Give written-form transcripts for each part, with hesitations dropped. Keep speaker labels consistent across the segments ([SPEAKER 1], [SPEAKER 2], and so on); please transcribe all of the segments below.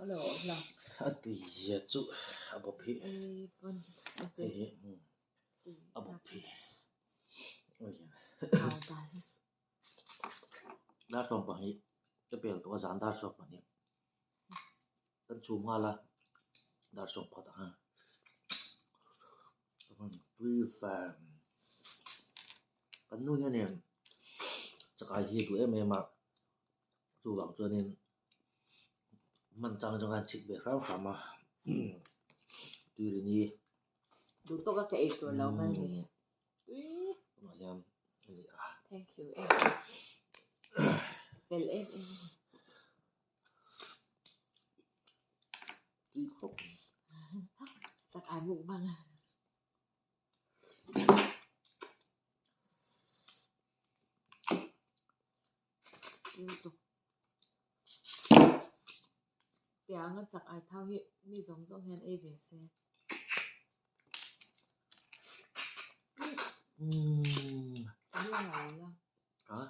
[SPEAKER 1] lo awm lo.
[SPEAKER 2] A tui zia chu a bawp hi.
[SPEAKER 1] Ei pawn a tui.
[SPEAKER 2] Hei hi a bawp hi.
[SPEAKER 1] Thau dan.
[SPEAKER 2] Dar sawm pahnih ka pel tawh a zan dar sawm pahnih kan chhum nghal a dar sawm pakhat ah khan tui fan kan nu hianin chakai hi a duh em em a chuvang chuanin hman chang atang khan chhit ve hram hram a tuirini
[SPEAKER 1] Duh tawk a ka ei tur lo mai a ni.
[SPEAKER 2] Tunah hian a ni a.
[SPEAKER 1] Thank you em. Fel em em.
[SPEAKER 2] Tui khawp.
[SPEAKER 1] Sak ai muk bang. Lutuk. Tiang a chak ai thau hi mi zawng zawng hian ei ve se. Biang a lo lang.
[SPEAKER 2] Ha?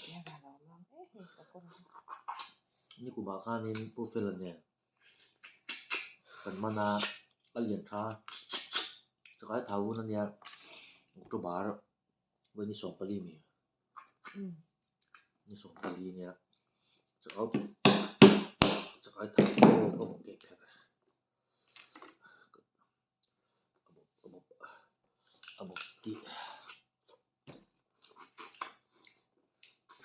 [SPEAKER 1] Biang a lo lang e hei ka kawng.
[SPEAKER 2] Ni kumah khanin Pu Fela nen kan man a, a lian tha. Chakai thau hun ania October Vawi ni 14 mi. Ni 14 nia. Chakai chakai thau pawh ka vawk keh pherh. A bawp a bawp a bawp tih.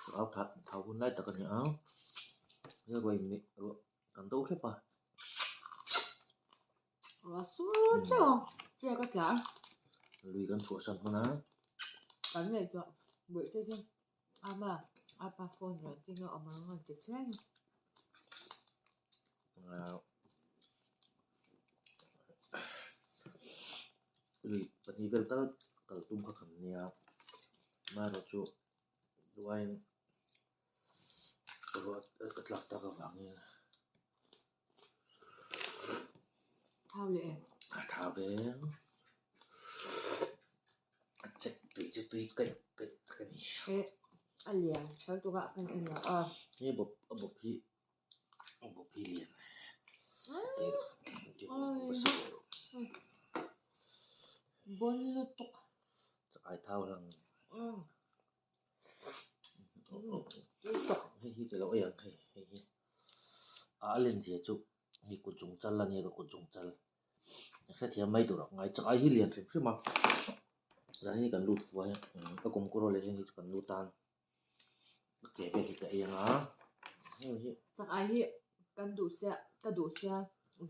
[SPEAKER 2] Chakai thau hun lai tak a ni ang. Hei ruah in ruah kan do hrep a.
[SPEAKER 1] Ruah sur teuh a, tiak a tla a.
[SPEAKER 2] Lui kan chhuahsan hman a.
[SPEAKER 1] Kan ngaihtuah buaih te chu ama apa phone rawn tin a awm ang a ti chiai
[SPEAKER 2] a. Lui pahnih vel tal kal tum kha kan nia. Amaherawhchu duain ruah a tlak tak avangin.
[SPEAKER 1] Thau leh em?
[SPEAKER 2] A thau ve. A chek tui chu tui kaih kaih tak a ni.
[SPEAKER 1] He a lian fel tuk ah kan en lo a.
[SPEAKER 2] He bawp a bawp hi a bawp hi lian.
[SPEAKER 1] Bon lutuk.
[SPEAKER 2] Chakai thau lang. Hei hi ka lo ei ang hei hei hi a len zia chu hei kut chung chal a nia ka kut chung chal a hrethiam mai tur a ngai chak ai hi lian hrim hrim a zan hi kan lut fuai a ka kum kawr leh heng hi chu kan lut tan ka ke vel hi ka ei ang a heng hi
[SPEAKER 1] chak ai hi kan duh sia ka duh sia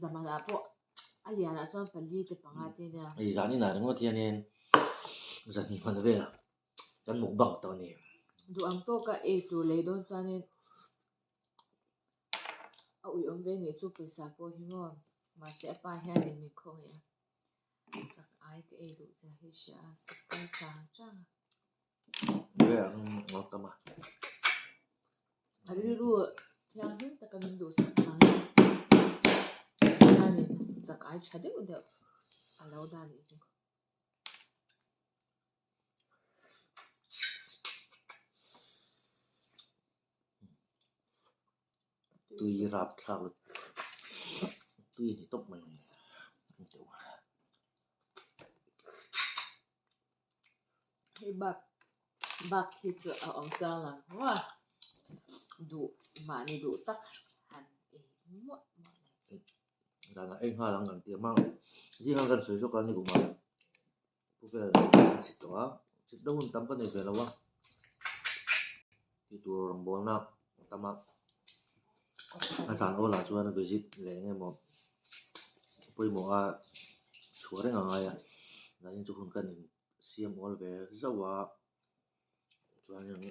[SPEAKER 1] zamanah pawh a lianah chuan pali te panga te nia
[SPEAKER 2] hei zan inah ringawt hianin zan hnih hman velah Kan mukbang tawh a ni.
[SPEAKER 1] Duh ang tawka ei tur lei dawn chuanin a ui awm ve nih chu pawisa pawh hi maw mahse a pa hianin min khawngaih a chak ai ka ei duh zia hi hria a suk kal chang chang a.
[SPEAKER 2] Nge ang ngawt tam a.
[SPEAKER 1] A rilru thianghlim taka min duhsak vangin chuanin chak ai tha deuh deuh a lo dah nih hi.
[SPEAKER 2] Tui rap thlak tui ni tawp mai
[SPEAKER 1] Hei bak bak hi chu a awm chiang lo maw duh mahni duh tak han ei muah muah mai chu.
[SPEAKER 2] Zanah ei nghal ang kan ti a zing ang kan sawi zawk a ni kum ah pu vel an chhit tawh a chhit deuh hun tam ka nei ve lo a tih tur rawngbawlna a tam a a tlan awl ah chuan visit leh eng emaw pawimawh a chhuah reng a ngai a zanin chu hun kan in siam awl ve zauh a chuanin.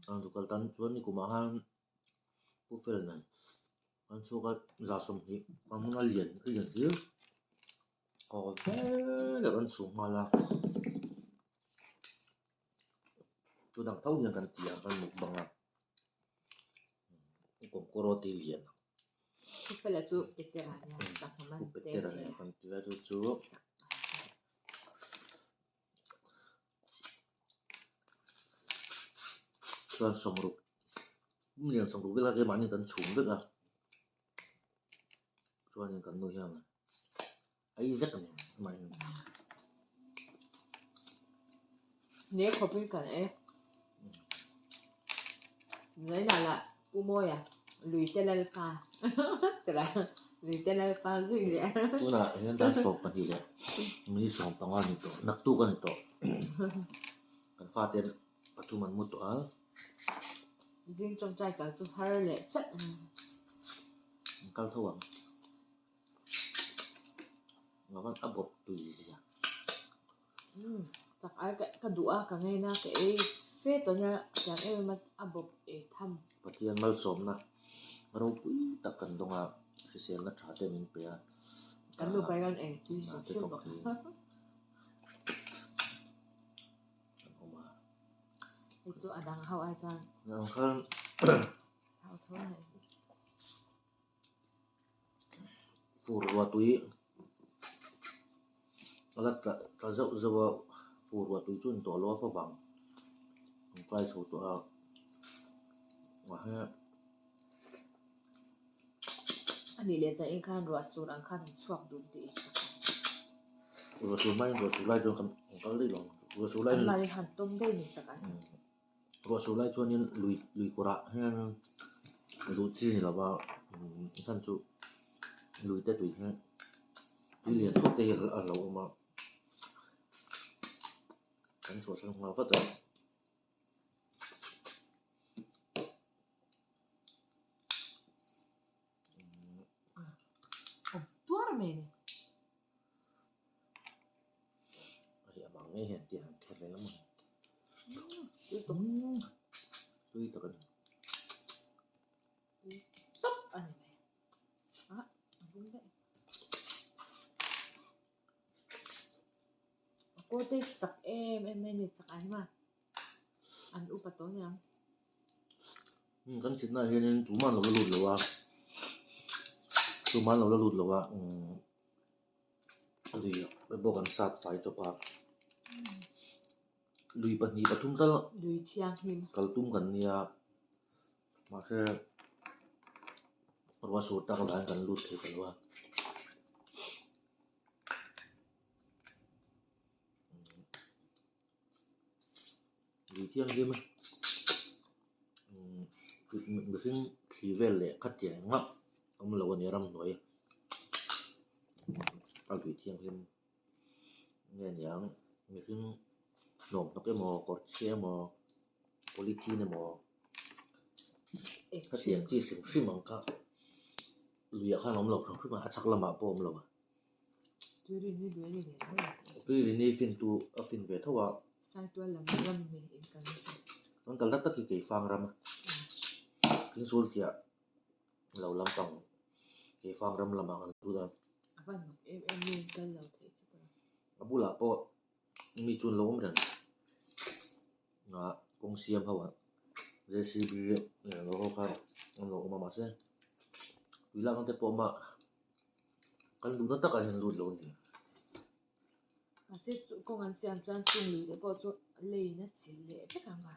[SPEAKER 2] An zu kal tan chuan ni kumah khan Pu Fel nen an chhuak a za 20 a hmun a lian a lian hlir haw vel an chhung nghal a tunang tho hian kan ti a kan mukbang a kawmkawraw tui lian ang.
[SPEAKER 1] Pu Fela chu Petera nia sangha man
[SPEAKER 2] Pu Petera nia kan ti a chu chu. chuan sawmruk pum lian sawmruk vel kha keimahni kan chhum vek a chuanin kan nu hian a ei vek a ni amahin.
[SPEAKER 1] Ne khawpin kan ei Zainah lah Pu Mawia Luite Lalpa tila Luite Lalpa zui leh a.
[SPEAKER 2] Tunah hian dan 12 leh minute 15 a ni tawh naktuk a ni tawh kan fate pathum an mu tawh a.
[SPEAKER 1] Zing tawngtai kal chu har leh chat a ni.
[SPEAKER 2] An kal tho ang. Ngavan a bawp tui zia.
[SPEAKER 1] Umm chak ai ka duh a ka ngei na ka ei fe tawh nia tiang em em a a bawp ei tham.
[SPEAKER 2] Pathian malsawmna ropui tak kan dawng a hriselna tha te min pe a.
[SPEAKER 1] Kan nu pai hian eng tui hrim hrim bawk.
[SPEAKER 2] Kan awm a.
[SPEAKER 1] Hei chu a dang ho ai chuan.
[SPEAKER 2] Ang khan
[SPEAKER 1] Thau tho a ni.
[SPEAKER 2] Fur ruah tui a la tla tla zauh zauh a fur ruah tui chu a ni tawh lo a favang an kai chho tawh a mahse
[SPEAKER 1] A nih leh zan in khan ruah sur ang khan an chhuak dun tih i chak ang.
[SPEAKER 2] Ruah sur hmain ruah sur lai chuan kan kal daih lo ang ruah sur lai
[SPEAKER 1] An mahni han tawm daih ni chak ang.
[SPEAKER 2] Ruah sur lai chuanin lui lui kawrah hian luh chi ni lova chhan chu lui te tui hian tui lian thut te hi a lo awm a kan chhuahsan nghal vat a.
[SPEAKER 1] Awm tuar mai a ni.
[SPEAKER 2] Hei amah ngei hian tia han kher reng a maw
[SPEAKER 1] Tui tawp.
[SPEAKER 2] Tui tak a ni.
[SPEAKER 1] Tui tawp a ni mai. Ah, a bung daih. A kaw te sak em em mai a ni chak ai ma. An upa tawh aniang.
[SPEAKER 2] Kan chhitna ah hianin tumah an lo la lut lo a, tumah an lo la lut lo a umm lui pawh kan sat fai chawp a, lui pahnih pathum tal
[SPEAKER 1] Lui thianghlim.
[SPEAKER 2] Kal tum kan nia mahse ruah sur tak avangin kan lut thei ta lo a. Lui thianghlim a mihring thli vel leh khatiang engmah awm lo a ni a ramhnuai a lui thianghlim nge niang mihring hnawm hnawk emaw kawr chhia emaw polythene emaw khatiang chi hrim hrim ang kha luiah khan a awm lo hrim hrim a a chhak lamah pawh a awm lo a.
[SPEAKER 1] Tuirini lui a ni ve tho a.
[SPEAKER 2] Tuirini fin tu a fin ve tho a.
[SPEAKER 1] Saitual lam ram mi in kan ni thin.
[SPEAKER 2] Kan kal nat tak hi Keifang ram a. Thingsul tihah lo lampang Keifang ram lamah kan lut a.
[SPEAKER 1] A van mak em em mi in kal lo theih chu ka.
[SPEAKER 2] A bulah pawh mi chu an lo awm reng a kawng siam ho ah JCB leh lo ho kha an lo awm a mahse tui lak na te pawh a awm a. Kan duhna takah hian lut lo a ni.
[SPEAKER 1] Mahse chu kawng an siam chuan chung lui te pawh chu leiin a chil leh vek ang a.